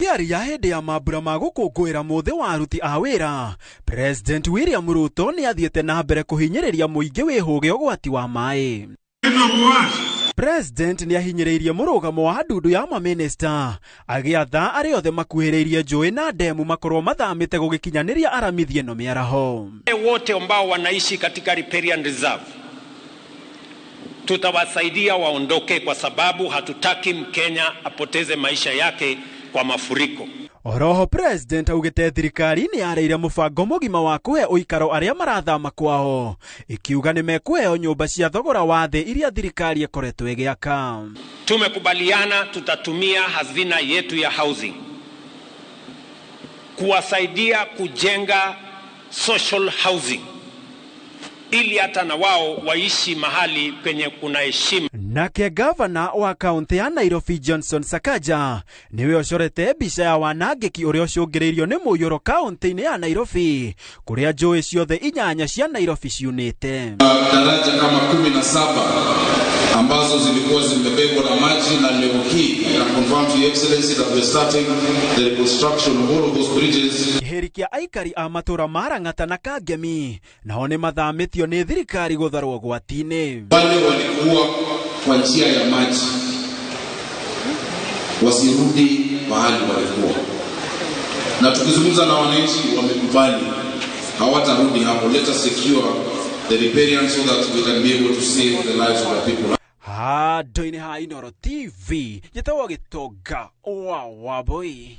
Akĩaria hĩndĩ ya mambura ma gũkũngũĩra mũthĩ wa aruti a wĩra, President William Ruto nĩ athiĩte na mbere kũhinyĩrĩria mũingĩ wĩhũge ũgwati wa maĩ. President nĩ ahinyĩrĩirie mũrũgamo wa ndundu ya mamĩnĩsta agĩatha arĩa othe makuhĩrĩirie njũĩ na ndemu makorwo mathamĩte gũgĩkinyanĩria aramithi ĩno mĩaraho. Wote ambao wanaishi katika riparian reserve tutawasaidia waondoke, kwa sababu hatutaki Mkenya apoteze maisha yake kwa mafuriko. Oroho President augĩte thirikari nĩ yarĩire mũbango mũgima wa kũhe ũikaro arĩa marathama kwao, ikiuga nĩ mekũheo nyũmba cia thogora wa thĩ iria thirikari ĩkoretwo ĩgĩaka. Tumekubaliana tutatumia hazina yetu ya housing kuwasaidia kujenga social housing ili hata na wao waishi mahali penye kuna heshima. Nake gavana wa kaunti ya Nairobi Johnson Sakaja niwe ũcorete mbica ya wanangĩki ũrĩa ũcũngĩrĩirio nĩ mũiyũro kaunti-inĩ ya Nairobi, kũrĩa njũĩ ciothe inyanya cia Nairobi ciunĩte. Daraja kama 17 ambazo zilikuwa zimebebwa na maji, na leo hii I can confirm to Your Excellency that we're starting the reconstruction of all of those bridges. Kĩhĩri kĩa aikari a matũra ma Lang'ata na Kangemi nao nĩ mathamĩtio nĩ thirikari gũtharwo ũgwati-inĩ. Wale walikuwa kwa njia ya maji wasirudi mahali walikuwa, na tukizungumza na wananchi wamekubali, hawatarudi hapo. Let us secure the riparian so that we can be able to save the lives of our people. Handũ-inĩ ha Inooro TV, njĩtagwo Gĩtonga wa Wambui.